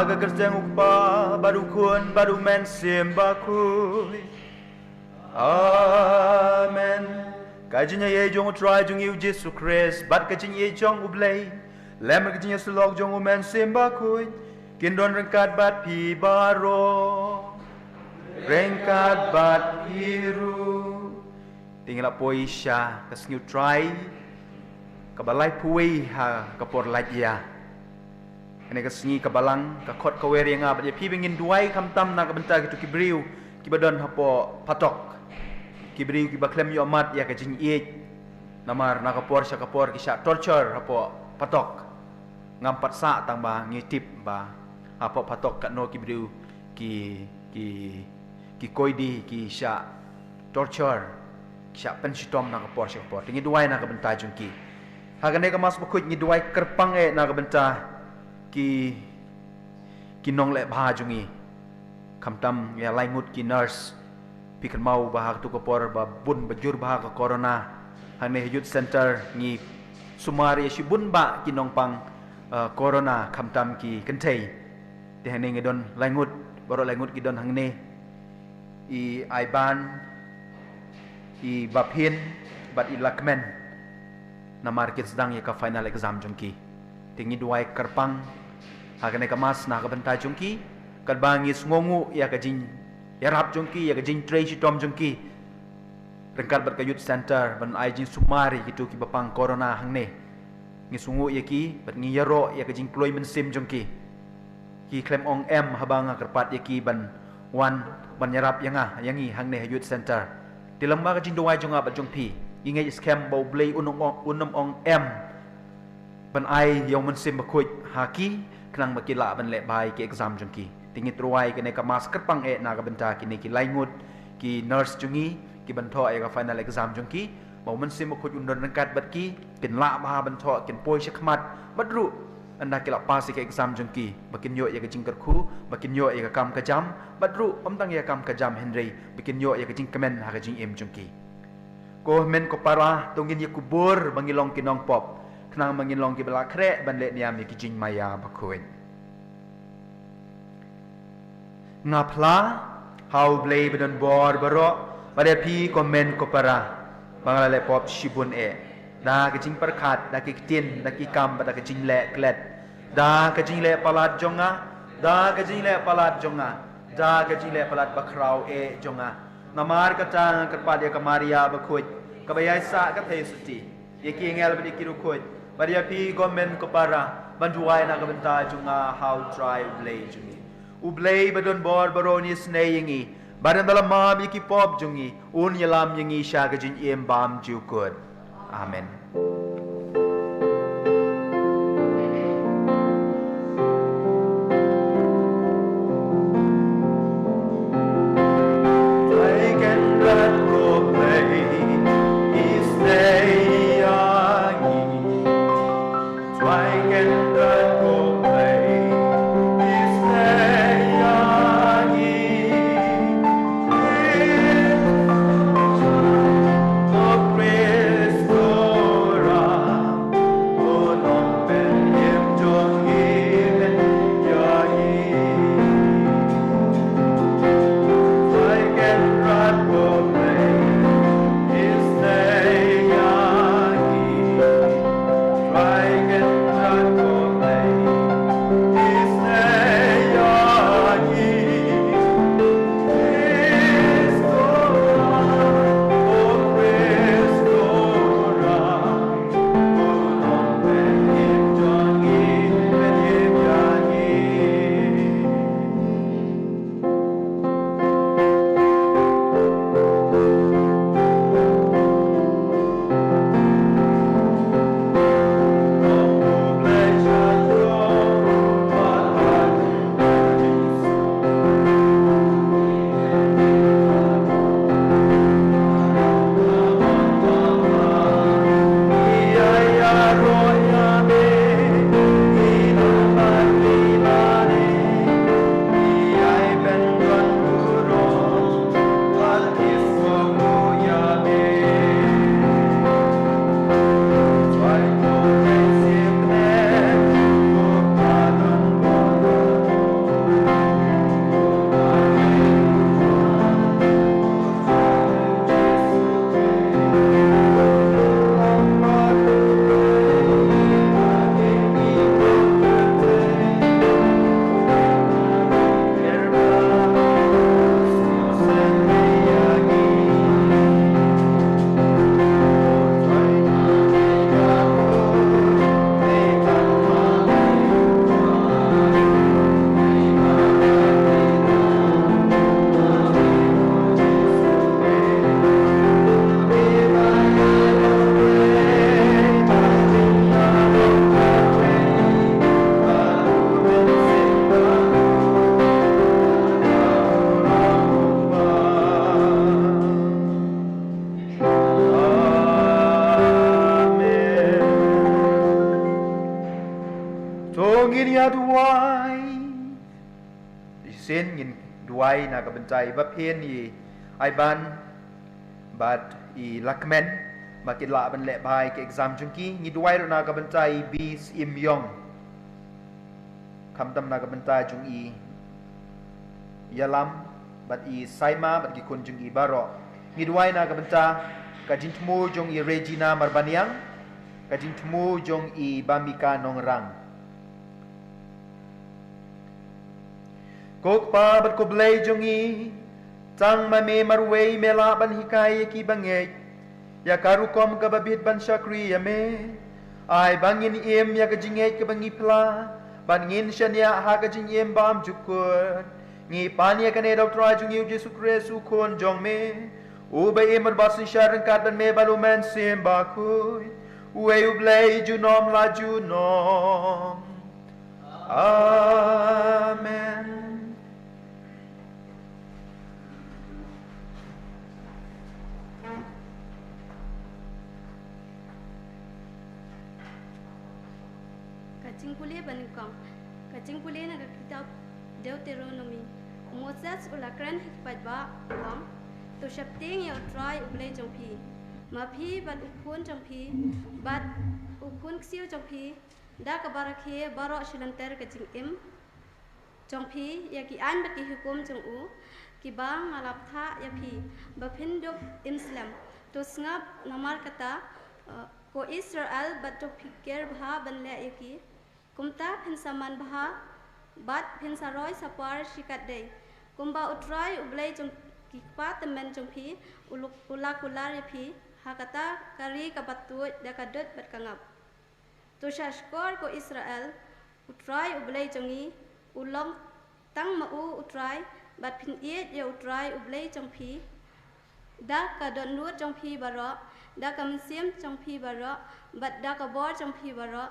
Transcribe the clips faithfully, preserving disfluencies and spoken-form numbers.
Ha ka kyrteng u Kpa, bad u Khun, bad u Mynsiem Bakhuid. Amen. Ka jingïeit jong u Trai jong ngi u Jisu Khrist, bad ka jingïeit jong u Blei, lem ka jingïasyllok jong u Mynsiem Bakhuid, kin don ryngkat bad phi baroh. Ryngkat bad phi ruh. Te ngi la poi sha ka sngi u Trai kaba laiphew wei ha ka por lait ïa. Kane ka sngi ka Balang ka khot ka wer ïa nga bad ïa phi ba ngin duwai khamtam na ka bynta kito ki briew kiba don hapoh phatok. Ki briew kiba khlem ïoh mad ïa ka jingïeit. Namar na ka por sha ka por ki shah torture hapoh phatok. Ngam pat sah tang ba ngi tip ba hapoh phatok katno ki briew ki, ki, ki koidi ki shah torture, ki shah pynshitom na ka por sha ka por. Te ngi duwai na ka bynta jong ki. Ha kane ka Mass Bakhuid ngi duwai kyrpang eh na ka bynta ki, ki nongleh bha jong ngi. Khamtam ïa lai ngut ki nurse. Phi kynmaw ba ha katu ka por ba bun ba jur bha ka corona. Hangne ha Youth Center ngi sumar ïa shibun bah ki nongpang, eh, corona khamtam ki kynthei. Te hangne ngi don lai ngut, baroh lai ngut ki don hangne. I Aiban, i Baphin, bad i Lakmen. Namar kin sdang ïa ka final exam jong ki. Te ngi duwai kyrpang ha kane ka Mass na ka bynta jong ki. Katba ngi sngewnguh ïa ka jingïarap jong ki, ïa ka jingtrei shitom jong ki. Ryngkat bad ka Youth Center, ban ai jingsumar ïa kito kiba pang corona hangne. Ngi sngewnguh ïa ki, bad ngi ïaroh ïa ka jingkloi mynsiem jong ki. Ki khlem ong em haba nga kyrpad ïa ki ban wan, ban ïarap ïa nga, ïa ngi hangne ha Youth Center. Te lem bad ka jingduwai jong nga bad jong phi. Ngi ngeit skhem ba u Blei un ong, un ym ong em. Ban ai ïa u Mynsiem Bakhuid ha ki, khnang ba ki lah ban leh bha ïa ki exam jong ki. Te ngi duwai kane ka Mass kyrpang eh na ka bynta kine ki lai ngut, ki nurse jong ngi, kiban thoh ïa ka final exam jong ki. Ba u Mynsiem Bakhuid un don ryngkat bad ki, kin lah bha ban thoh, kin poi shakhmat, bad ruh, ynda ki la pass ïa ka exam jong ki, ba kin ïoh ïa ka jingkyrkhu, ba kin ïoh ïa ka kam ka jam, bad ruh, ym tang ïa ka kam ka jam hynrei, ba kin ïoh ïa ka jingkmen ha ka jingim jong ki. Ko hynmen ko para, to ngin ïa kubur ba ngi long ki nongpop, khnang ba ngin long kiba la khreh ban leh niam ïa ki jingmaïa bakhuid. Nga phla ha u Blei ba don bor baroh, bad ïa phi ko hynmen ko para, ba nga la leh pop shibun eh. Da ka jingpyrkhat, da ki ktien, da ki kam, bad da ka jingleh klet. Da ka jingleh palat jong nga, da ka jingleh palat jong nga, da ka jingleh palat bakhraw eh jong nga. Namar kata nga kyrpad ïa ka Maria bakhuid, kaba ïaisah ka theisotti, ïa ki angel bad ïa ki riewkhuid, bad ïa phi ko hynmen ko para, ban duwai na ka bynta jong nga ha u Trai u Blei jong ngi. U Blei ba don bor baroh un isynei ïa ngi, bad ynda la map ïa ki pop jong ngi, un ïalam ïa ngi sha ka jingim bymjukut. Amen. Ngin ïa duwai. Shisien ngin duwai na ka bynta i Baphin, i Aiban bad i Lakmen, ba ki lah ban leh bha ïa ka exam jong ki. Ngi duwai ruh na ka bynta i Bi Im Yong, khamtam na ka bynta jong i Ïalam bad i Saima bad ki khun jong i baroh. Ngi duwai na ka bynta ka jingthmu jong i Regina Marbaniang, ka jingthmu jong i Bamika Nongrang. Ko Kpa bad ko Blei jong ngi, tang ma me marwei me lah ban hikai ïa ki bangeit ïa ka rukom kaba bit ban shakri ïa me. Ai ba ngin im ïa ka jingngeit kaba ngi phla, ban ngin shaniah ha ka jingim bymjukut. Ngi pan ïa kane da u Trai jong ngi u Jisu Khrist u Khun jong me, uba im bad ba synshar ryngkat bad me bad u Mynsiem Bakhuid, uei u Blei junom la junom. Amen. Ka jingpule banyngkong. Ka jingpule na ka kitab Deuteronomi. U Moses u la kren ha ki paidbah, u ong, to sheptieng ïa u Trai u Blei jong phi, ma phi bad u khun jong phi bad u khun ksiew jong phi, da kaba rakhe baroh shi lynter ka jingim jong phi ïa ki aiñ bad ki hukum jong u, kiba nga la bthah ïa phi ba phin dup im slem. To sngap, namar kata, eh, ko Israel, bad to pyrkhat bha ban leh ïa ki. Kumta phin sa man bha bad phin sa roi sa par shikatdei, kumba u Trai u Blei jong ki kpa tymmen jong phi u luk-, u la kular ïa phi ha kata ka ri kaba tuid da ka dud bad ka ngap. To sngap shkor ko Israel, u Trai u Blei jong ngi u long tang ma u u Trai, bad phin ïeit ïa u Trai u Blei jong phi da ka dohnud jong phi baroh, da ka mynsiem jong phi baroh, bad da ka bor jong phi baroh.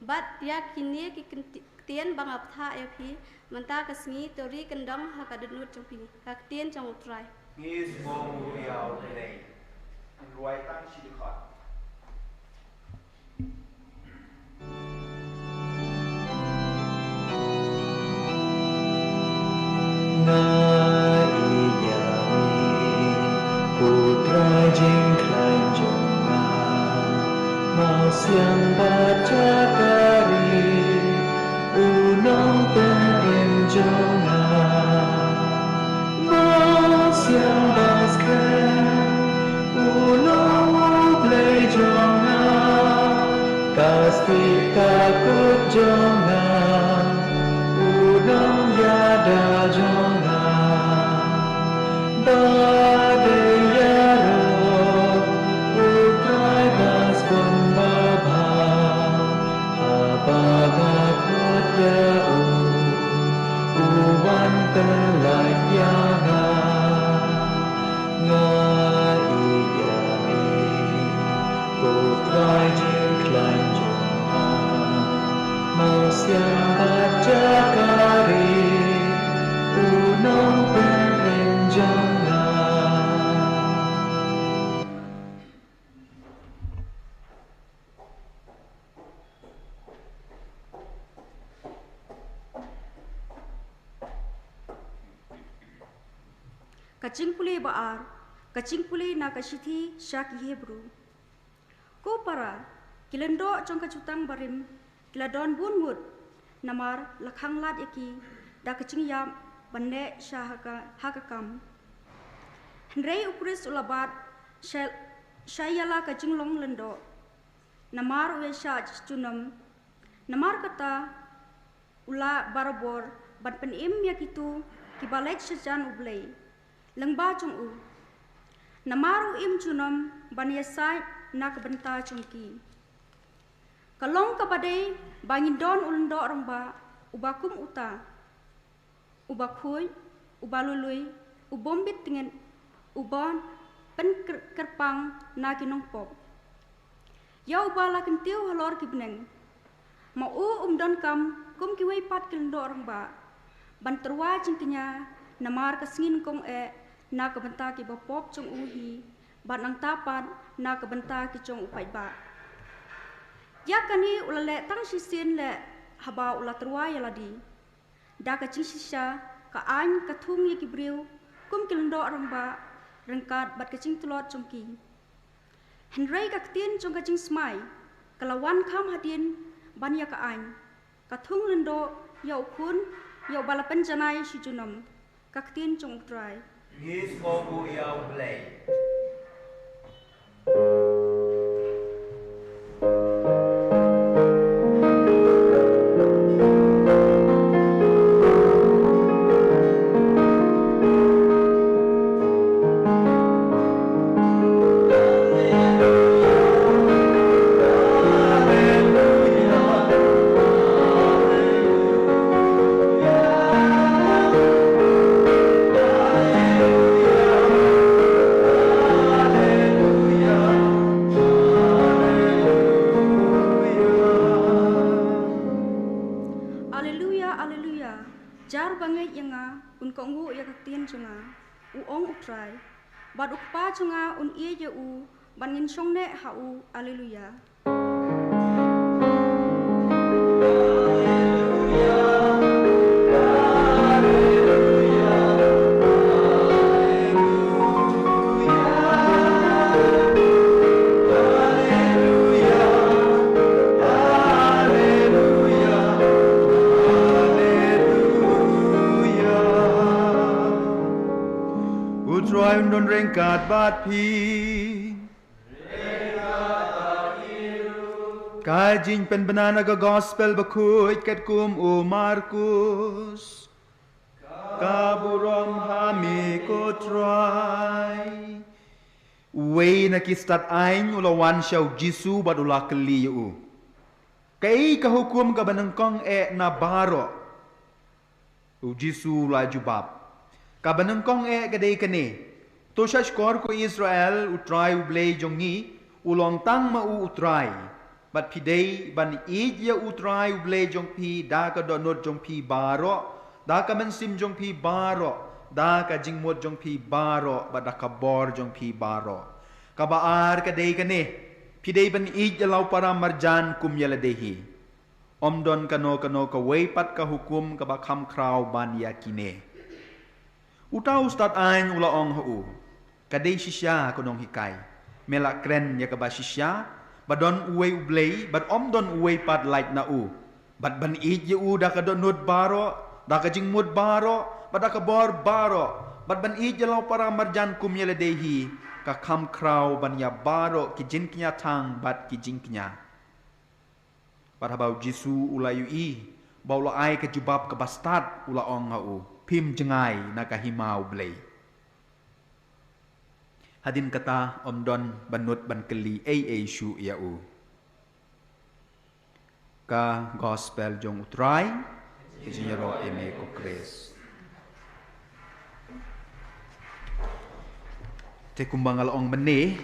Bad ïa kine ki kynti-, ktien ba nga bthah ïa phi mynta ka sngi, to ri kyndong ha ka dohnud jong phi. Ka ktien jong u Trai. Ngi sngewbha ïa u Blei. Ngan ruwai tang shi dkhot. Nga ïeit ïa me, ko Trai jingkhlaiñ jong nga, Mawsiang bad Jakari, u nongpynim jong nga. Mawsiang ba skhem, u long u Blei jong nga, ka stieh ka kut jong nga, u nongïada jong nga. Ba dei ïaroh u Trai ba sbun babha, haba nga khot ïa u, u wan pyllait ïa nga. Nga ïeit ïa me, ko Trai jingkhlaiñ jong nga, Mawsiang bad Jakari, u nongpynim jong nga. Ka jingpule ba ar, ka jingpule na ka shithi sha ki Hebru. Ko para, ki lyngdoh jong ka jutang barim ki la don bun ngut, namar la khang lad ïa ki da ka jingïap ban leh sha ha ka, ha ka kam. Hynrei u Khrist u la bat sha, sha ïa la ka jinglong lyngdoh, namar u ïaishah junom. Namar kata, u lah barabor ban pynim ïa kito kiba leit shajan U Blei lyngba jong u, namar u im junom ban ïasaid na ka bynta jong ki. Ka long kaba dei ba ngin don u lyngdoh rangbah uba kum uta, uba khuid, uba lui lui, u bym bit tngit, u ban pynkyrpang na ki nongpop, ïa uba la kyntiew halor ki bneng. Ma u um donkam kum kiwei pat ki lyngdoh rangbah ban tyrwa jingkñia, namar ka sngi nyngkong eh na ka bynta kiba pop jong u hi, bad nangta pat na ka bynta ki jong u paidbah. Ïa kane u la leh tang shisien leh haba u la tyrwa ïa lade. Da ka jingshisha, ka aiñ ka thung ïa ki briew kum ki lyngdoh rangbah, ryngkat bad ka jingtlot jong ki. Hynrei ka ktien jong ka jingsmai ka la wan kham hadien ban ïa ka aiñ. Ka thung lyngdoh ïa u khun, ïa uba la pynjanai shi junom. Ka ktien jong U Trai. Ngi sngewbha ïa U Blei. Alleluia, alleluia. Jar ba ngeit ïa nga, un kohnguh ïa ka ktien jong nga, u ong U Trai. Bad u Kpa jong nga un ïeit ïa u, bad ngin shong neh ha u. Alleluia. U Trai un don ryngkat bad phi. Ka jingpynbna na ka Gospel bakhuid katkum u Markus. Ka burom ha me ko Trai. Uwei na ki stad aiñ u la wan sha u Jisu bad u la kylli ïa u, kaei ka hukum kaba nyngkong eh na baroh? U Jisu u la jubab, kaba nyngkong eh ka dei kane: To shahshkor ko Israel, U Trai U Blei jong ngi u long tang ma u U Trai. Bad phi dei ban ïeit ïa U Trai U Blei jong phi da ka dohnud jong phi baroh, da ka mynsiem jong phi baroh, da ka jingmut jong phi baroh, bad da ka bor jong phi baroh. Kaba ar ka dei kane: Phi dei ban ïeit ïa la u para marjan kum ïa lade hi. Ym don kano kano kawei pat ka hukum kaba kham khraw ban ïa kine. Uta u stad aiñ u la ong ha u, ka dei shisha ko nonghikai, me la kren ïa kaba shisha, ba don uwei U Blei, bad ym don uwei pat lait na u, bad ban ïeit ïa u da ka dohnud baroh, da ka jingmut baroh, bad da ka bor baroh, bad ban ïeit ïa la u para marjan kum ïa lade hi, ka kham khraw ban ïa baroh ki jingkñia thang bad ki jingkñia. Bad haba u Jisu u la ïohi ba u la ai ka jubab kaba stad, u la ong ha u, phim jngai na ka hima U Blei. Hadien kata ym don ba nud ban kylli ei ei shuh ïa u. Ka Gospel jong U Trai. Ka jingïaroh ïa me ko Khrist. Te kumba nga la ong mynne,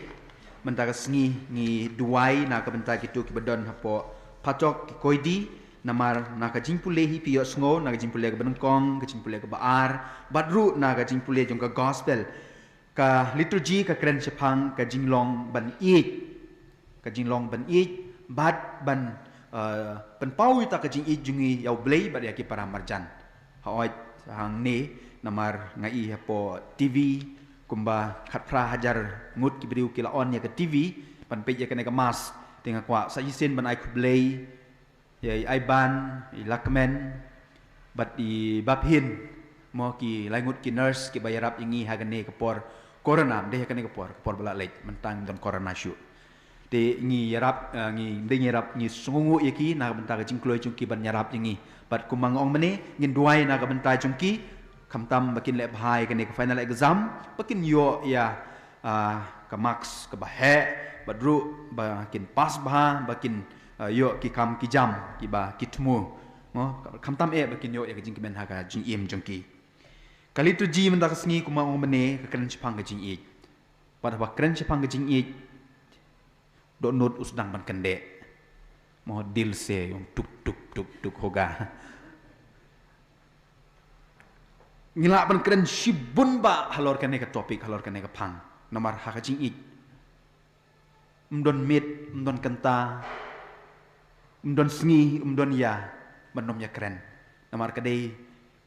mynta ka sngi ngi duwai na ka bynta kito kiba don hapoh phatok ki koidi, namar na ka jingpule hi phi ïohsngew na ka jingpule kaba nyngkong, ka jingpule kaba ar, bad ruh na ka jingpule jong ka Gospel. Ka liturgi ka kren shaphang ka jinglong ban ïeit. Ka jinglong ban ïeit, bad ban, eh, pynpaw ïa ka jingïeit jong ngi ïa U Blei bad ïa ki para marjan. Hooid, hangne namar nga i hapoh T V, kumba khatphra hajar ngut ki briew ki la on ïa ka T V ban peit ïa kane ka mass. Te nga kwah sa shisien ban ai khublei ïa i Aiban, i Lakmen, bad i Baphin, mo, ki lai ngut ki nurse kiba ïarap ïa ngi ha kane ka por corona, ym dei ha kane ka por, ka por ba la leit, mynta ngim don corona shuh. Te ngi ïarap, eh, ngi, ym dei ngi ïarap, ngi sngewnguh ïa ki na ka bynta ka jingkloi jong ki ban ïarap ïa ngi. Bad kumba nga ong mynne, ngin duwai na ka bynta jong ki, khamtam ba kin leh bha ïa kane ka final exam, ba kin ïoh ïa ah, ka marks kaba heh, bad ruh ba kin pass bha, ba kin, ah, ïoh ki kam ki jam kiba ki thmu. Mo, khamtam eh ba kin ïoh ïa ka jingkmen ha ka jingim jong ki. Ka liturgi mynta ka sngi kumba nga ong mynne ka kren shaphang ka jingïeit. Bad haba kren shaphang ka jingïeit, dohnud u sdang ban kyndeh. Mo, dil se ïong tuk tuk tuk tuk hoga. Ngi lah ban kren shibun bha halor kane ka topic, halor kane ka phang. Namar ha ka jingïeit, ym don miet, ym don kynta, ym don sngi, ym don ïa, ban nym ïakren. Namar ka dei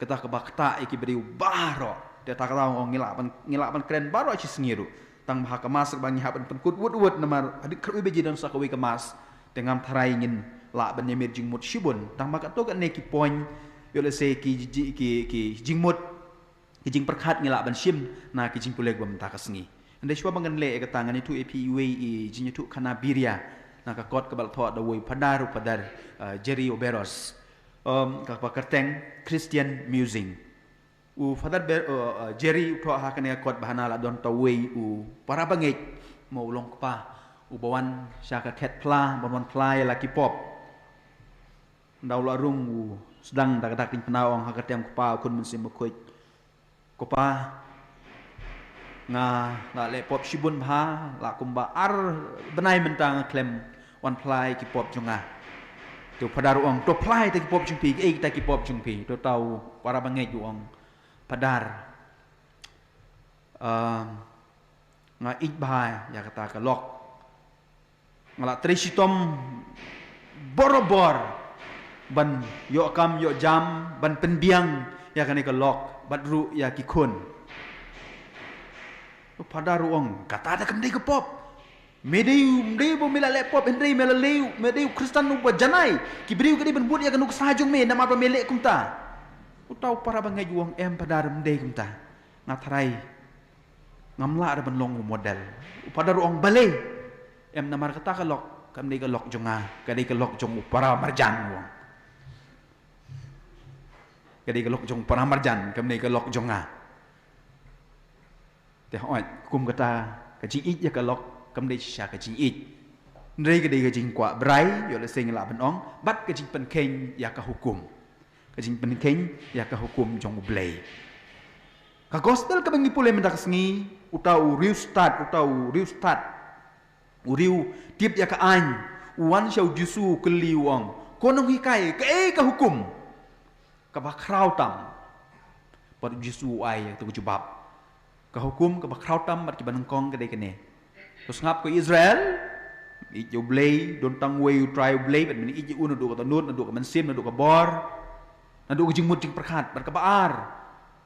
kata kaba ktah ïa ki briew baroh. Te kata ka daw ngi lah ban, ngi lah ban kren baroh shi sngi ruh. Tang ba ha ka Mass ba ngi hap ban pynkut wut wut namar hadien khatwei baje don sa kawei ka Mass. Te ngam tharai ngin lah ban ïamir jingmut shibun. Tang ba katto katne ki point, ïoh lehse ki, ki, ki, ki jingmut, ki jingpyrkhat ngi lah ban shim na ki jingpule ba mynta ka sngi. Hynrei shuwa ba ngan leh ïa kata, ngan ïathuh ïa phi iwei i jingïathuhkhana biria na ka kot kaba la thoh da uwei u phadar, u Phadar, eh, Jerry Oberos. Um, kaba kyrteng Christian Musing. U Phadar Ber-, eh, eh, Jerry u thoh ha kane ka kot ba hana la don uta uwei u para bangeit, mo, u long kpa uba wan sha ka khet phla, ban wan phla ïa la ki pop. Ynda u la rung u sdang da ka dak diengphna, u ong ha ka kyrteng u Kpa, u Khun, u Mynsiem Bakhuid. Ko Pa, nga la leh pop shibun bha, la kumba ar bnai mynta nga khlem wan phla ïa ki pop jong nga. Te u phadar u ong, to phla ïa kita ki pop jong phi, kiei kita ki pop jong phi. Te uta u para bangeit u ong, phadar, um, nga ïeit bha ïa kata ka lok. Nga la trei shitom borabor ban ïoh kam ïoh jam, ban pynbiang ïa kane ka lok bad ruh ïa ki khun. U phadar u ong, kata da kam dei ka pop. Me dei, me dei ba me la leh pop, hynrei me la leh, me dei u Khristan uba janai. Ki briew ki dei ban bud ïa ka nuksa jong me namar ba me leh kumta. Uta u para bangeit u ong, em phadar, ym dei kumta. Nga tharai ngam lah ruh ban long u model. U phadar u ong, balei? Em, namar kata ka lok kam dei ka lok jong nga, ka dei ka lok jong u para marjan, u ong. Ka dei ka lok jong u para marjan, kam dei ka lok jong nga. Te hooid, kum kata, ka jingïeit ïa ka lok kam dei shisha ka jingïeit. Hynrei ka dei ka jingkwah brai, ïoh lehse ngi lah ban ong, bad ka jingpynkheiñ ïa ka hukum. Ka jingpynkheiñ ïa ka hukum jong U Blei. Ka gospel kaba ngi pule mynta ka sngi, uta u riewstad, uta u riewstad, u riew tip ïa ka aiñ, u wan sha U Jisu, u kylli, u ong, ko nonghikai, kaei ka hukum kaba khraw tam? Bad U Jisu u ai ïa ka jubab, ka hukum kaba khraw tam bad kiba nyngkong ka dei kane: To sngap ko Israel, ïeit ïa U Blei, don tang uwei U Trai U Blei, bad men ïeit ïa u naduh ka dohnud, naduh ka mynsiem, naduh ka bor, naduh ka jingmut jingpyrkhat. Bad kaba ar,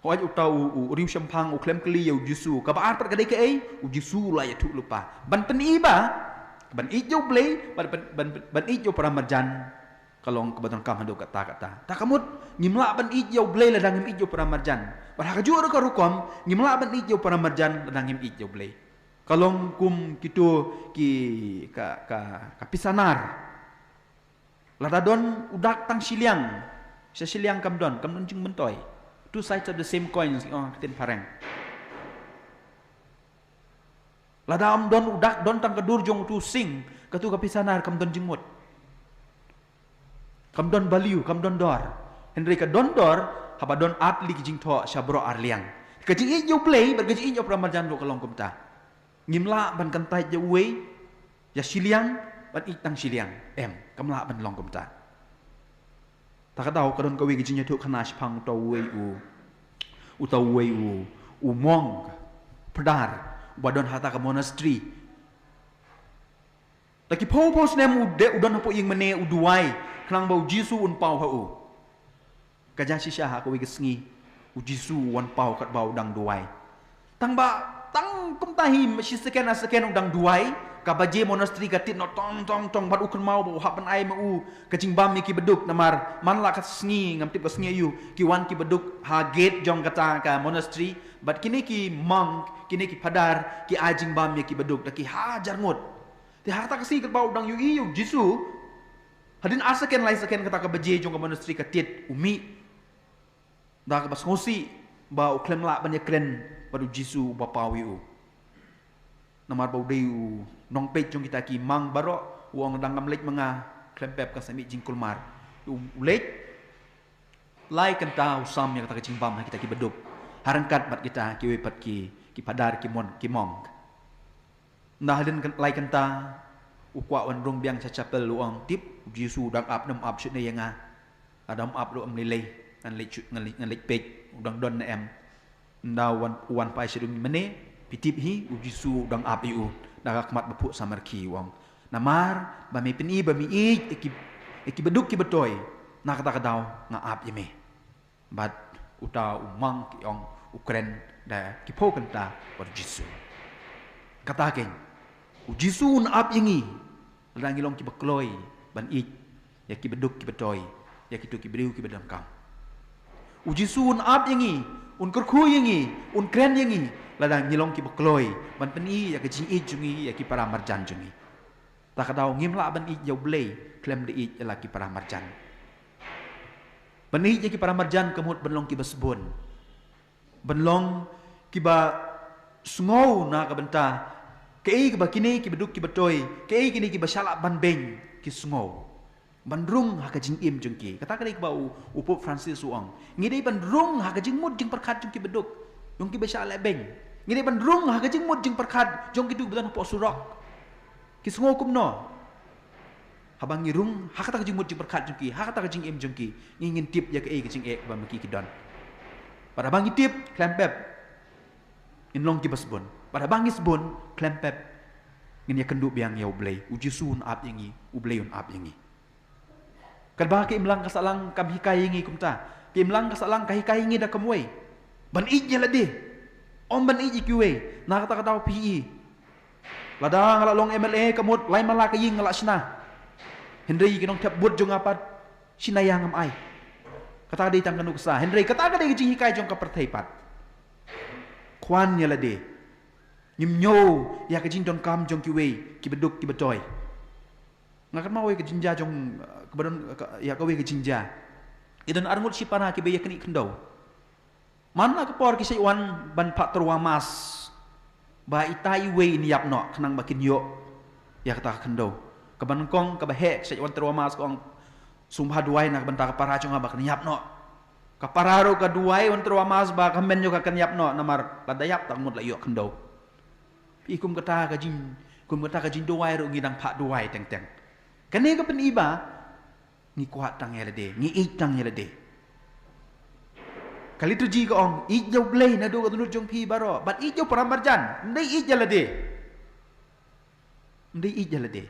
hooid, uta u, u riewshemphang u khlem kylli ïa U Jisu. Kaba ar pat ka dei kaei? U Jisu u la ïathuh lypa ban pyni ba, ban ïeit ïa U Blei, ban, ban, ban, ban ïeit ïa u para marjan, ka long kaba donkam haduh katta katta. Ta ka mut, ngim lah ban ïeit ïa U Blei lada ngim ïeit ïa u para marjan. Bad ha kajuh ruh ka rukom, ngim lah ban ïeit ïa u para marjan lada ngim ïeit ïa U Blei. Ka long kum kito ki, ka, ka, ka pisa nar. Lada don u dak tang shiliang, sha shiliang kam don, kam don jingmyntoi. Two sides of the same coin, ong ha ka ktien phareng. Lada ym don u dak, don tang ka dur jong utu u sing, katu ka pisa nar kam don jingmut. Kam don value, kam don dor. Hynrei ka don dor haba don artylli ki jingthoh sha baroh arliang. Ka jingïeit ïa U Blei bad ka jingïeit ïa u para marjan ruh ka long kumta. Ngim lah ban kyntait ïa uwei ïa shiliang, ban ïeit tang shiliang. Em, kam lah ban long kumta. Ta ka daw ka don kawei ka jingïathuhkhana shaphang uta uwei u, uta uwei u, u monk, phadar, uba don ha kata ka monastery. Da ki phew phew snem u dei u don hapoh ïingmane u duwai, khnang ba U Jisu un paw ha u. Ka jia shisha ha kawei ka sngi, U Jisu u wan paw katba u dang duwai. Tang ba, tang kumta hi, shi second ar second u dang duwai, ka baje monastery ka tied noh tong tong tong, bad u kynmaw ba u hap ban ai ma u ka jingbam ïa ki baduk, namar man la ka sngi, ngam tip ka sngi aïu, ki wan ki baduk ha gate jong kata ka monastery, bad kine ki monk, kine ki phadar, ki ai jingbam ïa ki baduk da ki hajar ngut. Te ha kata ka sngi katba u dang ïohi ïa U Jisu, hadien ar second, lai second, kata ka baje jong ka monastery ka tied, u mih da kaba sngewsih ba u khlem lah ban ïakren bad U Jisu uba paw ïa u. Namar ba u dei u nongpeit jong kita ki monk baroh, u ong, lada ngam leit ma nga, khlem pep kan sa mih jingkulmar. U, u leit, lai kynta u sam ïa kata ka jingbam ha kita ki baduk, ha ryngkat bad kita kiwei pat ki, ki phadar, ki mon, ki monk. Ynda hadien kyn-, lai kynta, u kwah wan rung biang sha chapel, u ong, tip, U Jisu u dang ap ne ym ap shuh ne ïa nga. Lada ym ap ruh ym lei lei, ngan leit shu-, ngan leit, ngan leit peit u dang don ne em. Ynda u wan, u wan phai sha ïingmane, phi tip hi, U Jisu u dang ap ïa u da ka khmat ba phuh samrkhie, u ong. Namar ba me pyni ba me ïeit ïa ki, ïa ki baduk ki batoi. Na kata ka daw nga ap ïa me. Bad uta u mang ki ong u kren da ki phew kynta bad u Jisu. Kata keiñ, u Jisu un ap ïa ngi lada ngi long kiba kloi ban ïeit ïa kiba duk kiba toi, ïa kito ki briew kiba donkam. U Jisu un ap ïa ngi, un kyrkhu ïa ngi, un kren ïa ngi lada ngi long kiba kloi ban pyni ïa ka jingïeit jong ngi ïa ki para marjan jong ngi. Ta ka daw ngim lah ban ïeit ïa u Blei khlem da ïeit ïa la ki para marjan. Ban ïeit ïa ki para marjan ka mut ban long kiba sbun, ban long kiba sngew na ka bynta kaei kaba kine kiba duk kiba toi, kaei kine kiba shalak ban beng ki sngew. Ban rung ha ka jingim jong ki. Kata ka dei kaba u, u Pope Francis u ong, ngi dei ban rung ha ka jingmut jingpyrkhat jong kiba duk, jong kiba shalak beng. Ngi dei ban rung ha ka jingmut jingpyrkhat jong kito kiba don hapoh surok. Ki sngew kumno? Haba ngi rung ha kata ka jingmut jingpyrkhat jong ki, ha kata ka jingim jong ki, ngi ngin tip ïa kaei ka jingeh ba ma ki ki don. Bad haba ngi tip, khlem pep ngin long kiba sbun. Bad haba ngi sbun, khlem pep ngin ïakynduh biang ïa u Blei. U Jisu un ap ïa ngi, u Blei un ap ïa ngi. Katba ka imlang ka sahlang kam hikai ïa ngi kumta. Ka imlang ka sahlang ka hikai ïa ngi da kumwei, ban ïeit ïa lade, ym ban ïeit ïa kiwei. Na kata ka daw phi i, lada nga la long M L A ka mut lai mala ka ïing nga la shna. Hynrei ki nongthep vote jong nga pat shi naiya ngam ai. Kata ka dei tang ka nuksa, hynrei kata ka dei ka jinghikai jong ka pyrthei pat. Khwan ïa lade. Ngim ñiew ïa ka jingdonkam jong kiwei kiba duk kiba toi. Nga kynmaw ïa ka jingjia jong, eh, kaba don, ka, ïa kawei ka jingjia. Ki don arngut shipara kiba ïa kane khyndew. Man la ka por ki shait wan ban phah tyrwa mass, ba ita iwei in ïap noh khnang ba kin ïoh ïa kata ka khyndew. Kaba nyngkong kaba heh ka shait wan tyrwa mass, ka ong, sngewbha duwai na ka bynta ka para jong nga ba kan ïap noh. Ka para ruh ka duwai wan tyrwa mass ba ka hynmen jong ka kan ïap noh, namar lada ïap ta ka mut la ïoh khyndew. Phi, kum kata ka jing, kum kata ka jingduwai ruh ngi dang phah duwai teng teng. Kane ka pyni ba ngi kwah tang ïa lade, ngi ïeit tang ïa lade. Ka liturgy ka ong, ïeit ïa u Blei naduh ka dohnud jong phi baroh, bad ïeit ïa u para marjan, ym dei ïeit ïa lade. Ym dei ïeit ïa lade.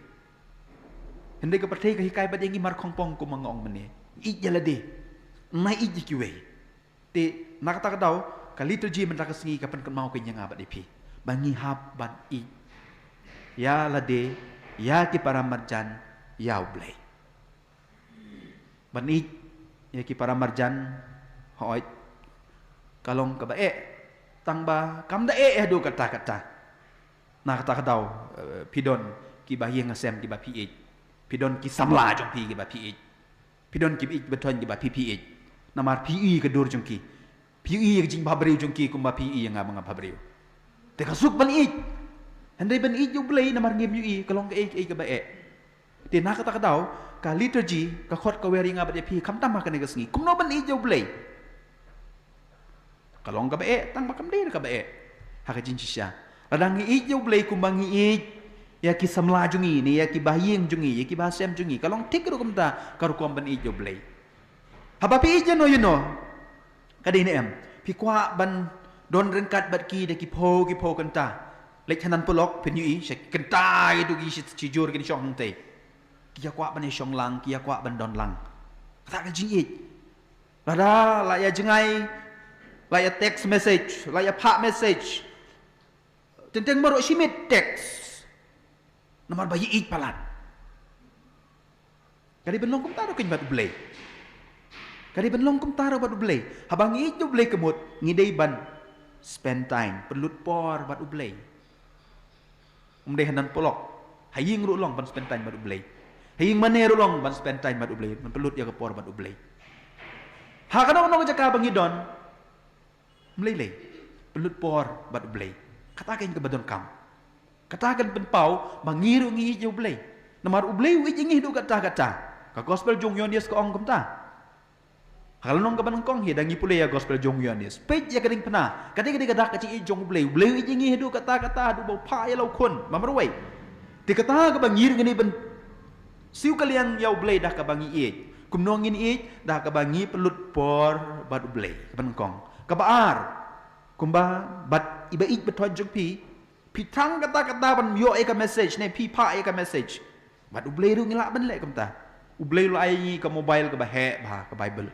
Hynrei ka pyrthei ka hikai bad ïa ngi mar khongpong kumba nga ong mynne. Ïeit ïa lade, ym ïeit ïa kiwei. Te na kata ka daw, ka liturgy mynta ka sngi ka pynkynmaw keiñ ïa nga bad ïa phi ba ngi hap ban ïeit ïa lade, ïa ki para marjan, ïa u Blei. Ban ïeit ïa ki para marjan, hooid, ka long kaba eh, tang ba kam da eh haduh katta katta. Na kata ka daw, eh, phi don kiba ïing ha sem kiba phi ïeit. Phi don ki samla jong phi kiba phi ïeit. Phi don kiba ïeit, kiba thoiñ kiba phi phi ïeit. Namar phi ïohi ka dur jong ki. Phi ïohi ka jingbhabriew jong ki kumba phi ïohi ïa nga ba nga bhabriew. Te ka suk ban ïeit. Hynrei ban ïeit ïa u Blei namar ngim ïohi, ka long kaei kaei kaba eh. Te na kata ka daw, ka liturgy ka khot ka wer ïa nga bad ïa phi khamtam ha kane ka sngi, kumno ban ïeit ïa u Blei. Ka long kaba eh, tang ba kam dei kaba eh ha ka jingshisha. Lada ngi ïeit ïa u Blei kumba ngi ïeit ïa ki samla jong ngi, ne ïa kiba ha ïing jong ngi, ïa kiba ha sem jong ngi, ka long thik ruh kumta ka rukom ban ïeit ïa u Blei. Haba phi ïeit ïano ïano, ka dei ne em, phi kwah ban don ryngkat bad ki da ki phew ki phew kynta. Leit hanan paralok phin ïohi, sha ki kynta ïa tu ki shi, shijur kin shong hangtei. Ki ïa kwah ban ïa shong lang, ki ïa kwah ban don lang. Kata ka jingïeit. Lada la ïa jngai, la ïa text message, la ïa phah message. Teng teng baroh shi miet text. Namar ba ïeit palat. Ka dei ban long kumta ruh keiñ bad u Blei. Ka dei ban long kumta ruh bad u Blei. Haba ngi ïeit ïa u Blei ka mut, ngi dei ban spend time, pynlut por bad u Blei. Ym dei hanan paralok. Ha ïing ruh long ban spend time bad u Blei. Ha ïing mane ruh long ban spend time bad u Blei, ban pynlut ïa ka por bad u Blei. Ha kano kano ka jaka ba ngi don, ym lei lei, pynlut por bad u Blei. Kata keiñ kaba donkam. Kata kan pynpaw ba ngi ruh ngi ïeit ïa u Blei. Namar u Blei u ïeit ïa ngi haduh katta katta. Ka gospel jong u Ïoannis ka ong kumta. Ha ka lynnong kaba nyngkong hi, da ngi pule ïa gospel jong u Ïoannis, peit ïa ka diengphna. Ka dei, ka dei ka dak ka jingïeit jong u Blei. U Blei u ïeit ïa ngi haduh katta katta, haduh ba u phah ïa la u khun ba marwei. Te kata kaba ngi ruh ngin ïeit ban siew ka liang ïa u Blei da kaba ngi ïeit. Kumno ngin ïeit? Da kaba ngi pynlut por bad u Blei. Kaba nyngkong. Kaba ar, kumba bad iba ïeit ba thoiñ jong phi, phi thrang katta katta ban ïoh ïa ka message, ne phi phah ïa ka message. Bad u Blei ruh ngi lah ban leh kumta. U Blei u la ai ïa ngi ka mobile kaba heh bha, ka Bible.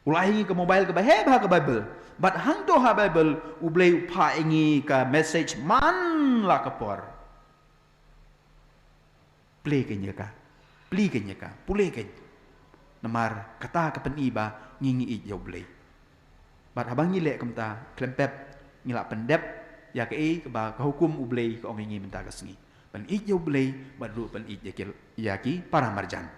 U la ai ïa ngi ka mobile kaba heh bha, ka Bible. Bad hangto ha Bible, U Blei u phah ïa ngi ka message man la ka por. Plie kein ïa ka. Plie kein ïa ka. Pule kein. Namar kata ka pyni ba ngi ngi ïeit ïa U Blei. Bad haba ngi leh kumta, khlem pep ngi la pyndep ïa kaei kaba ka hukum U Blei ka ong ïa ngi mynta ka sngi. Pynïeit ïa U Blei, bad ruh pynïeit ïa ki, ïa ki para marjan.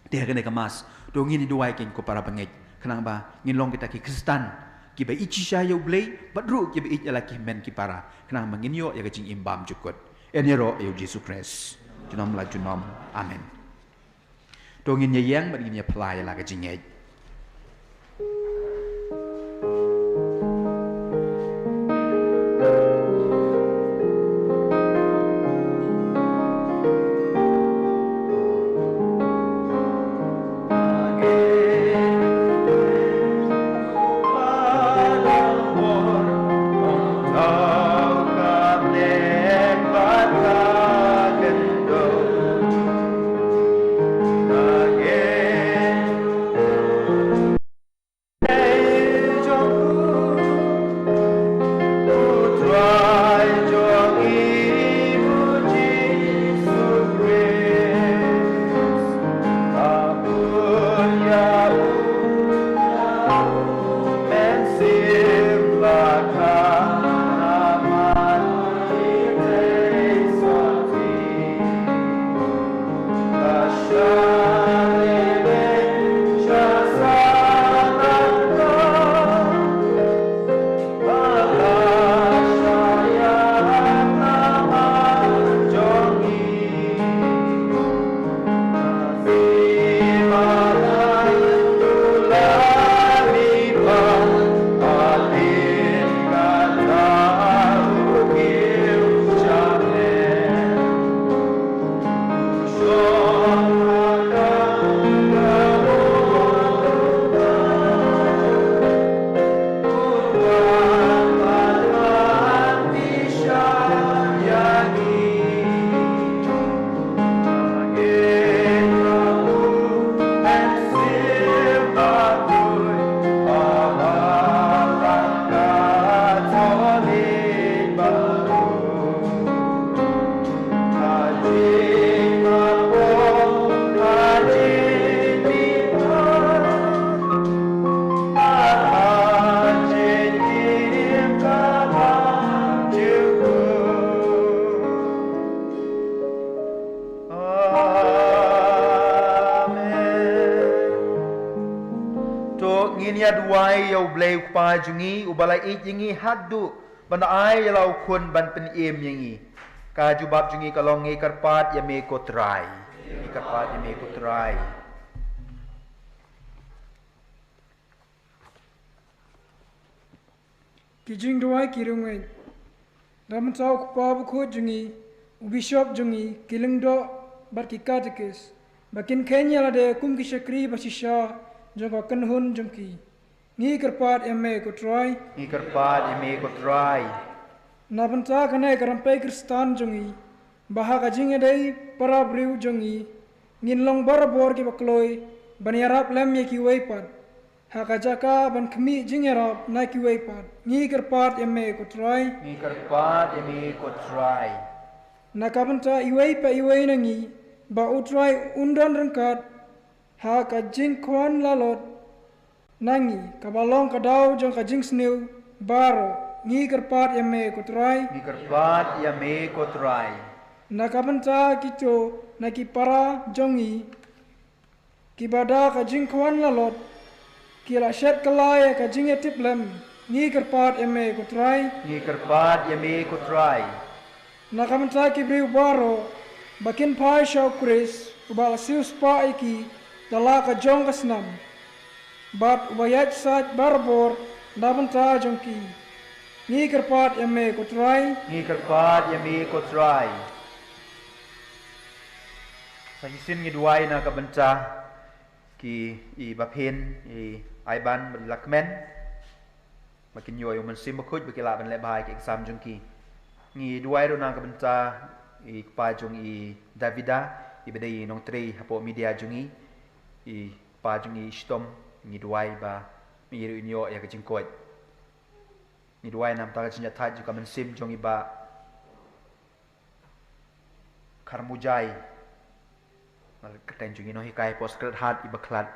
Te ha kane ka Mass, to ngin ïa duwai kein ko para bangeit, khnang ba ngin long kita ki Khristan kiba ïeit shisha ïa U Blei, bad ruh kiba ïeit ïa la ki hynmen ki para, khnang ba ngin ïoh ïa ka jingim bymjukut. Yn ïaroh ïa U Jisu Khrist junom la junom. Amen. To ngin ïa ïeng bad ngin ïa phla ïa la ka jingngeit. Amen. To ngin ïa duwai ïa U Blei U Kpa jong ngi, uba la ïeit ïa ngi haduh ban ai ïa la u Khun ban pynim ïa ngi. Ka jubab jong ngi ka long: Ngi kyrpad ïa me ko Trai. Ngi kyrpad ïa me ko Trai. Ki jingduwai ki rung ei. Da mynta u Kpa Bakhuid jong ngi, u Bishop jong ngi, ki lyngdoh bad ki katekis, ba kin kheiñ ïa lade kum ki shakri ba shisha jong ka kynhun jong ki. Ngi kyrpad ïa me ko Trai. Ngi kyrpad ïa me ko Trai. Na bynta kane ka rympei Khristan jong ngi, ba ha ka jingïadei para briew jong ngi, ngin long barabor kiba kloi ban ïarap lem ïa kiwei pat, ha ka jaka ban khmih jingïarap na kiwei pat. Ngi kyrpad ïa me ko Trai. Ngi kyrpad ïa me ko Trai. Na ka bynta iwei pa iwei na ngi, ba u Trai un don ryngkat ha ka jingkhwan lalot na ngi, kaba long ka daw jong ka jingsniew baroh. Ngi kyrpad ïa me ko Trai. Ngi kyrpad ïa me ko Trai. Na ka bynta kito na ki para jong ngi, kiba da ka jingkhwan lalot ki la shet kylla ïa ka jingïatiplem, ngi kyrpad ïa me ko Trai. Ngi kyrpad ïa me ko Trai. Na ka bynta ki briew baroh ba kin phai sha u Khrist, uba la siewspah ïa ki da la ka jong ka snam, bad uba ïaid sait barabor na bynta jong ki. Ngi kyrpad ïa me ko Trai. Ngi kyrpad ïa me ko Trai. Sa shisien ngi duwai na ka bynta ki, i Baphin, i Aiban bad i Lakmen, ba kin ïoh ïa u Mynsiem Bakhuid ba ki lah ban leh bha ïa ki exam jong ki. Ngi duwai ruh na ka bynta i kpa jong i Davida, Iba dei i nongtrei hapoh media jong ngi, i kpa jong ngi shitom, ngi duwai ba me i ruh in ïoh ïa ka jingkoit. Ngi duwai namar ka jingïathait jong ka mynsiem jong i Bah Kharmujai. Nalor ka kyrteng jong i nonghikai hapoh Sacred Heart iba khlad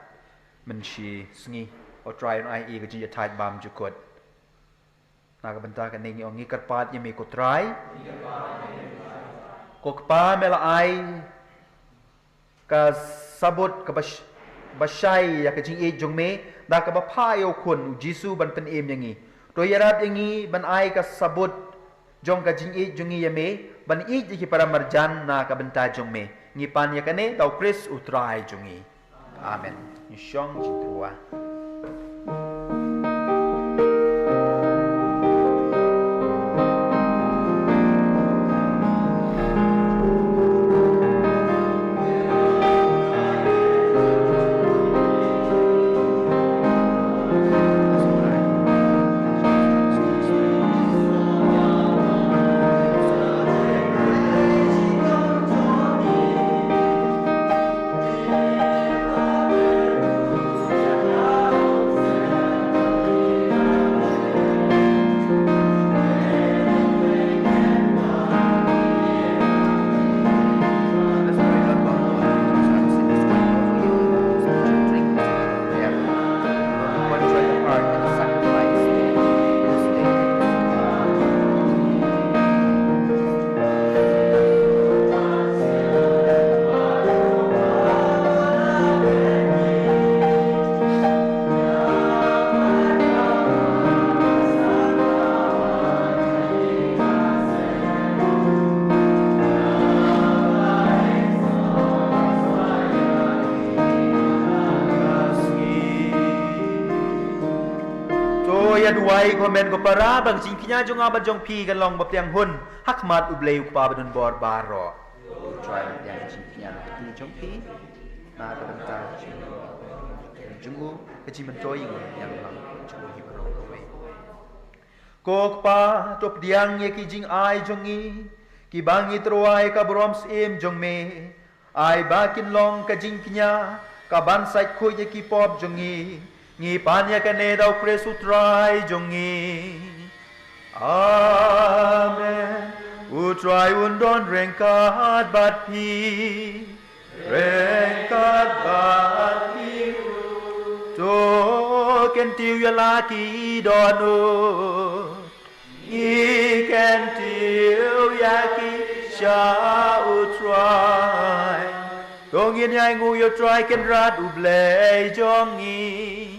mynshisngi. O Trai un ai i ka jingïathait bymjukut. Na ka bynta kane ngi ong ngi kyrpad ïa me ko Trai. Ko Kpa me la ai ka sabut kaba sh-, ba shai ïa ka jingïeit jong me, da kaba phah ïa u Khun u Jisu ban pynim ïa ngi. To ïarap ïa ngi ban ai ka sabut jong ka jingïeit jong ngi ïa me, ban ïeit ïa ki para marjan na ka bynta jong me. Ngi pan ïa kane da u Khrist u Trai jong ngi. Amen. Ngi shong jingtyrwa. To ïa duwai ko hynmen ko para ba ka jingkñia jong nga bad jong phi kan long ba pdiang hun ha khmat U Blei U Kpa badonbor baroh. To Trai ba pdiang ka jingkñia na ka kti jong phi, na ka bynta jong u, ka jingmyntoi ïa ngi ïa ka lang jong u hi baroh kawei. Ko Kpa, to pdiang ïa ki jingai jong ngi, kiba ngi tyrwa ïa ka burom syiem jong me. Ai ba kin long ka jingkñia kaban sait khuid ïa ki pop jong ngi. Ngi pan ïa kane da u Khrist u Trai jong ngi. Amen. U Trai un don ryngkat bad phi. Ryngkat bad phi. To kyntiew ïa la ki dohnud. Ngi kyntiew ïa ki sha U Trai. To ngin ïai nguh ïa U Trai Kynrad U Blei jong ngi.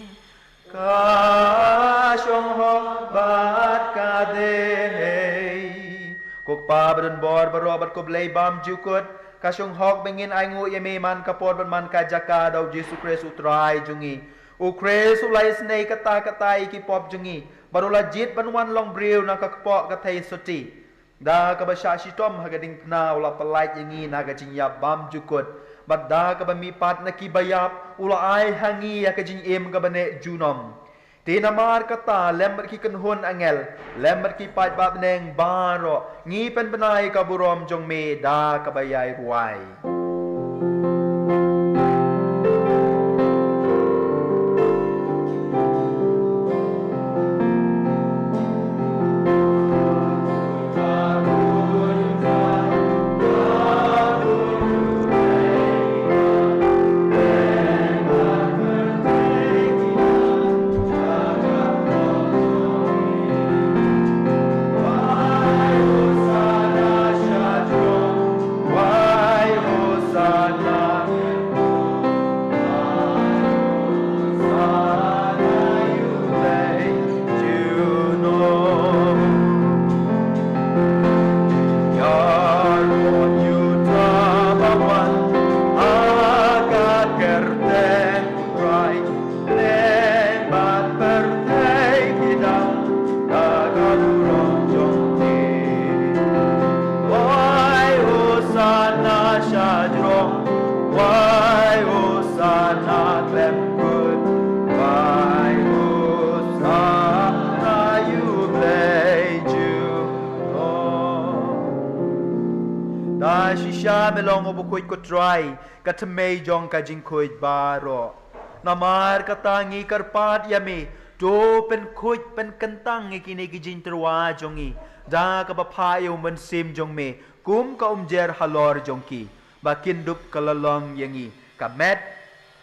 Ka shong hok bad ka dei. Ko Kpa badonbor baroh bad ko Blei bymjukut, ka shong hok ba ngin ai nguh ïa me man ka por bad man ka jaka da u Jisu Khrist U Trai jong ngi. U Khrist u la isynei katta katta ïa ki pop jong ngi, bad u la jied ban wan long briew na ka kpoh ka theisotti. Da kaba shah shitom ha ka diengphna u la pyllait ïa ngi na ka jingïap bymjukut, bad da kaba mihpat na kiba ïap u la ai ha ngi ïa ka jingim kaba neh junom. Te namar kata lem bad ki kynhun angel, lem bad ki paidbah bneng baroh, ngi pynbna ïa ka burom jong me da kaba ïai rwai. Leng bad pyrthei ki dang da ka burom jong ki. Wai Hosanna shajrong, wai Hosanna khlem kut, wai Hosanna ïa U Blei jong ngi. Da Shisha me long u bakhuid, ko Trai, ka thymmei jong ka jingkhuid baroh. Namar kata ngi kyrpad ïa me, to pynkhuid pynkyntang ïa kine ki jingtyrwa jong ngi da kaba phah ïa u Mynsiem jong me kum ka umjer halor jong ki, ba kin dup ka la long ïa ngi ka met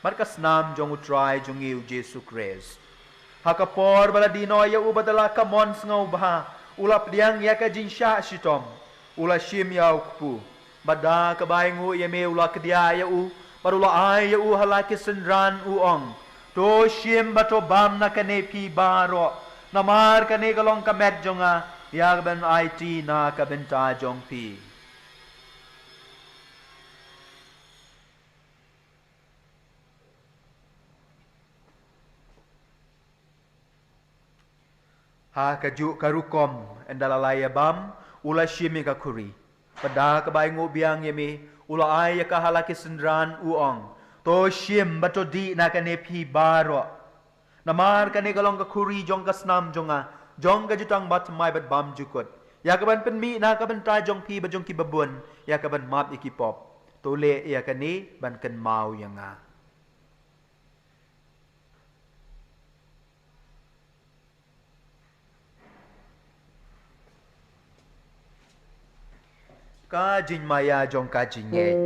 bad ka snam jong u Trai jong ngi u Jisu Khrist. Ha ka por ba la die noh ïa u bad da la ka mon sngewbha, u la pdiang ïa ka jingshah shitom, u la shim ïa u kpu. Bad da kaba ainguh ïa me u la kdiah ïa u, bad u la ai ïa u ha la ki synran, u ong: To shim bad to bam na kane phi baroh, namar kane ka long ka met jong nga, ïa kaban aiti na ka bynta jong phi. Ha kajuh ka rukom, ynda la ïa bam, u la shim ïa ka khuri. Bad da kaba ainguh biang ïa me, u la ai ïa ka ha la ki synran, u ong: To shim bad to dih na kane phi baroh, namar kane ka long ka khuri jong ka snam jong nga, jong ka jutang bathymmai bad bymjukut, ïa kaban pynmih na ka bynta jong phi bad jong kiba bun, ïa kaban map ïa ki pop. To leh ïa kane ban kynmaw ïa nga. Ka jingmaïa jong ka jingngeit.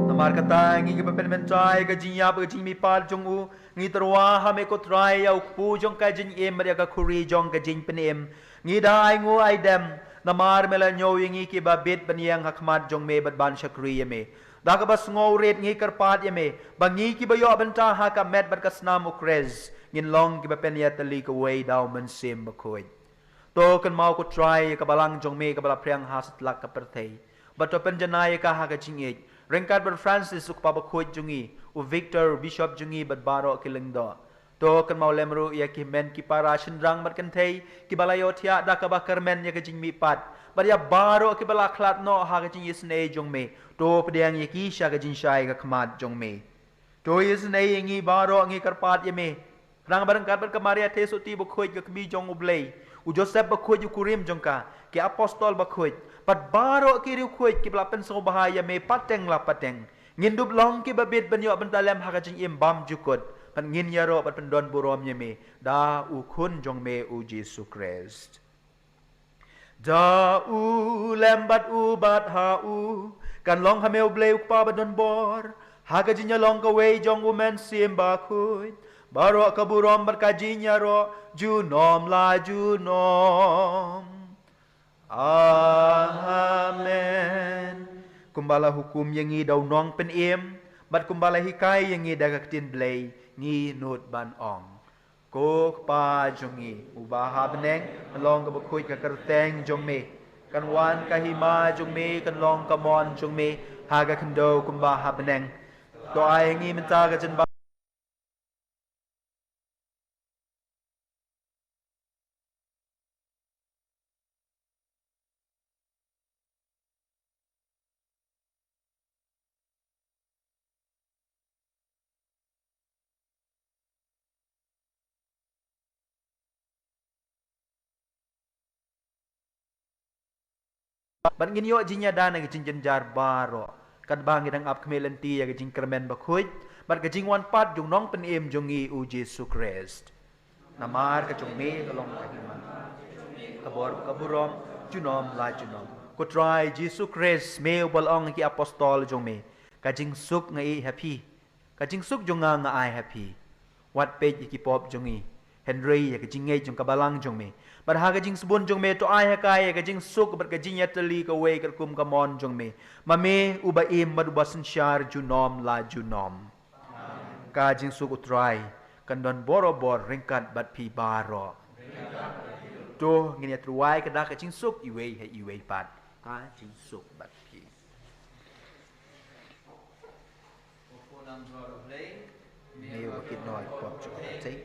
Namar kata, ngi kiba pynmynta ïa ka jingïap, ka jingmihpat jong u, ngi tyrwa ha me ko Trai ïa u kpu jong ka jingim bad ïa ka khuri jong ka jingpynim. Ngi da ainguh aidem, namar me la ñiew ïa ngi kiba bit ban ïeng ha khmat jong me bad ban shakri ïa me. Da kaba sngewrit ngi kyrpad ïa me, ba ngi kiba ïoh bynta ha ka met bad ka snam u Khrist, ngin long kiba pynïatylli kawei da u Mynsiem Bakhuid. To kynmaw ko Trai ïa ka balang jong me kaba la phriang ha satlak ka pyrthei, bad to pynjanai ïa ka ha ka jingïeit, ryngkat bad Francis u kpa bakhuid jong ngi, u Victor u bishop jong ngi bad baroh ki lyngdoh. To kynmaw lem ruh ïa ki hynmen ki para shynrang bad kynthei kiba la ïohthiah da kaba kyrmen ïa ka jingmihpat, bad ïa baroh kiba la khlad noh ha ka jingïasnei jong me. To pdiang ïa ki sha ka jingshai ka khmat jong me. To ïasnei ïa ngi baroh, ngi kyrpad ïa me. Khnang ba ryngkat bad ka Maria Theisotti bakhuid, ka kmie jong U Blei, u Joseph bakhuid u kurim jong ka, ki apostol bakhuid, bad baroh ki riewkhuid kiba la pynsngewbha ïa me pateng la pateng, ngin dup long kiba bit ban ïoh bynta lem ha ka jingim bymjukut, bad ngin ïaroh bad pyndonburom ïa me da u Khun jong me u Jisu Khrist. Da u lem bad u bad ha u, kan long ha me U Blei U Kpa badonbor, ha ka jingïalong kawei jong U Mynsiem Bakhuid, baroh ka burom bad ka jingïaroh junom la junom. Amen. Kumba la hukum ïa ngi da u Nongpynim, bad kumba la hikai ïa ngi da ka ktien Blei, ngi nud ban ong: Ko Kpa jong ngi uba ha bneng, kan long kaba khuid ka kyrteng jong me. Kan wan ka hima jong me, kan long ka mon jong me, ha ka khyndew kumba ha bneng. To ai ngi mynta ka jingbam. Bad ngin ïoh jingïada na ki jingjynjar baroh, katba ngi dang ap khmih lynti ïa ka jingkyrmen bakhuid bad ka jingwan pat jong u Nongpynim jong ngi u Jisu Khrist. Namar ka jong me ka long ka hima, ka bor, ka burom junom la junom. Ko Trai Jisu Khrist, me uba la ong ïa ki apostol jong me: Ka jingsuk nga ïeh ha phi, ka jingsuk jong nga nga ai ha phi. Wat peit ïa ki pop jong ngi, hynrei ïa ka jingngeit jong ka balang jong me. Bad ha ka jingsbun jong me to ai ha ka ïa ka jingsuk bad ka jingïatylli kawei katkum ka mon jong me, ma me uba im bad uba synshar junom la junom. Ka jingsuk U Trai kan don borabor ryngkat bad phi baroh. To ngin ïa tyrwa ka da ka jingsuk iwei ha iwei pat. Ka jingsuk bad phi. Mei u bakit noh ïa ki pop jong ka pyrthei.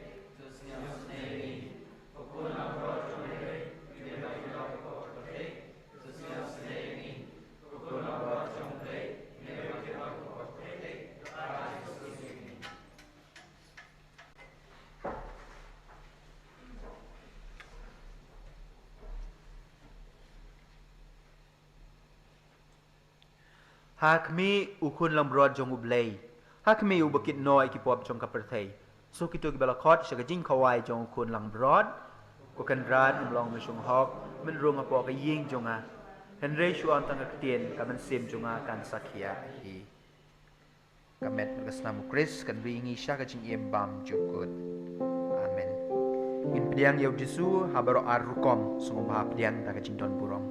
Ha khmih u khun langbrot jong U Blei. Ha khmih u bakit noh ïa ki pop jong ka pyrthei. Suk kito kiba la khot sha ka jingkhawai jong u khun langbrot. Ko Kynrad, ym long me shonghok, men rung hapoh ka ïing jong nga. Hynrei shu ong tang ka ktien, ka mynsiem jong nga kan sakhi ïa hi. Ka met bad ka snam U Khrist kan ri ngi sha ka jingim bymjukut. Amen. Ngin pdiang ïa U Jisu ha baroh ar rukom, sngewbha pdiang da ka jingdon burom.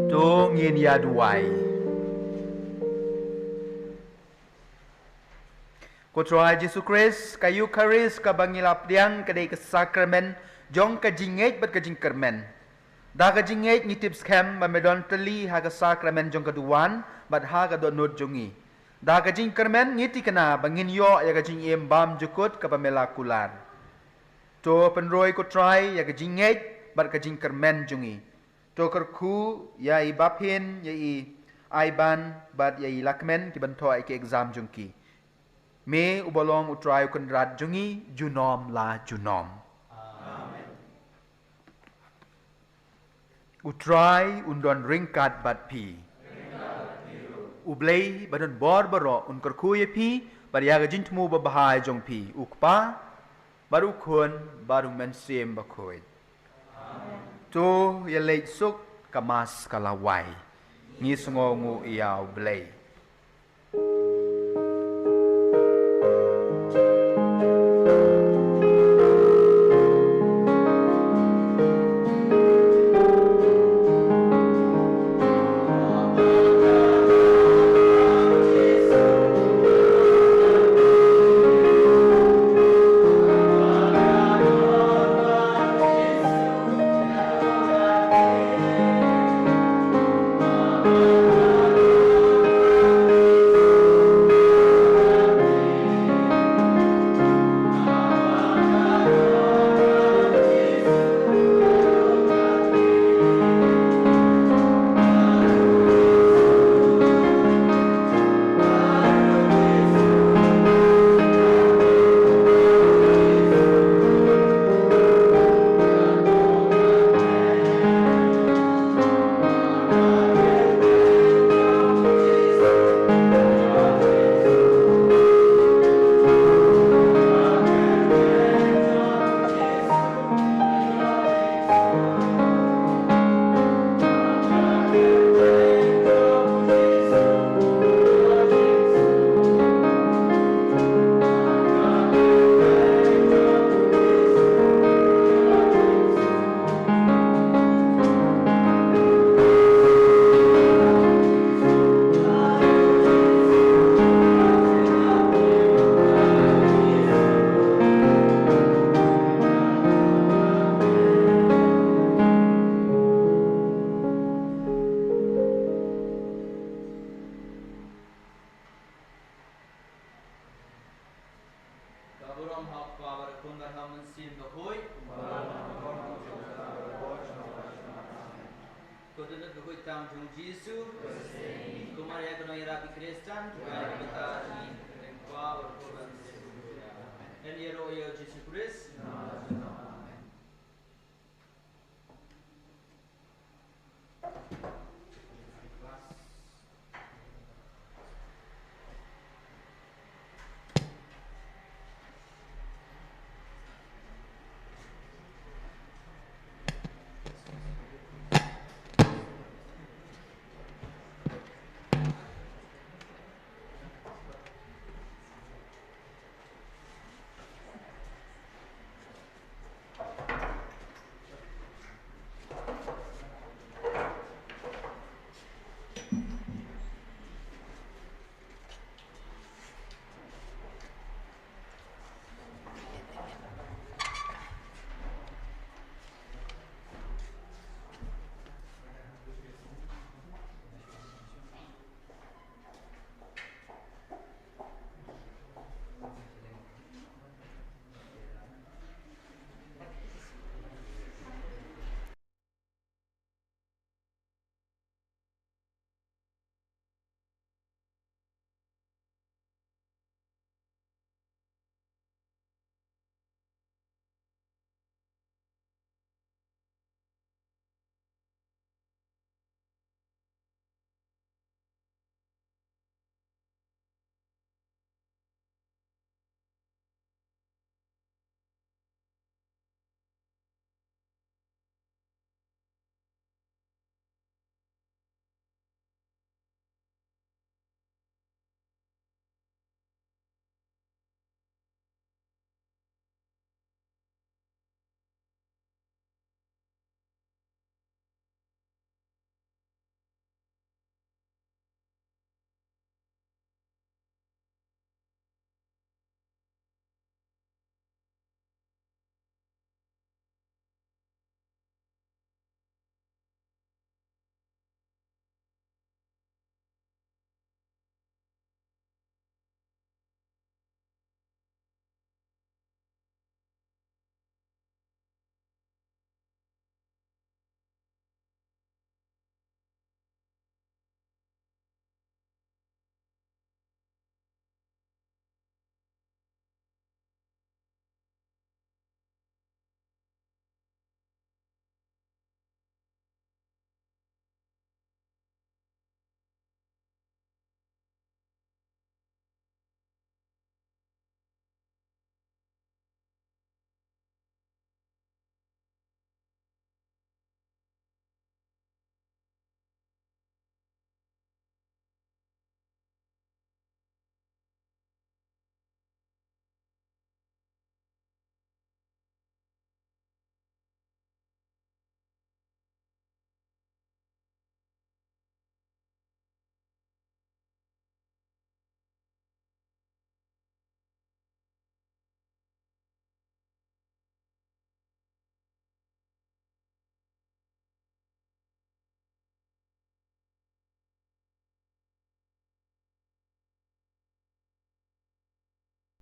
To ngin ïa duwai. Ko Trai Jisu Khrist, ka Eukharist kaba ngi la pdiang ka dei ka sakramen jong ka jingngeit bad ka jingkyrmen. Da ka jingngeit ngi tip skhem ba me don tylli ha ka sakramen jong ka duwan bad ha ka dohnud jong ngi. Da ka jingkyrmen ngi thikna ba ngin ïoh ïa ka jingim bymjukut kaba me la kular. To pynroi ko Trai ïa ka jingngeit bad ka jingkyrmen jong ngi. To kyrkhu ïa i Baphin, ïa i Aiban bad ïa i Lakmen kiban thoh ïa ki exam jong ki. Me uba long u Trai u Kynrad jong ngi junom la junom. Amen. U Trai un don ryngkat bad phi. U Blei ba don bor baroh un kyrkhu ïa phi bad ïa ka jingthmu babha jong phi, u Kpa bad u Khun bad u Mynsiem Bakhuid. To ïa leit suk, ka Mass ka la wai. Ngi sngewnguh ïa u Blei. Burom ha u Kpa bad u Khun bad ha u Mynsiem Bakhuid. Ko Tnat Bakhuid tam jong u Jisu. Ko Maria ka nongïarap ki Khristan. Ko Maria ka bynta jong ngi.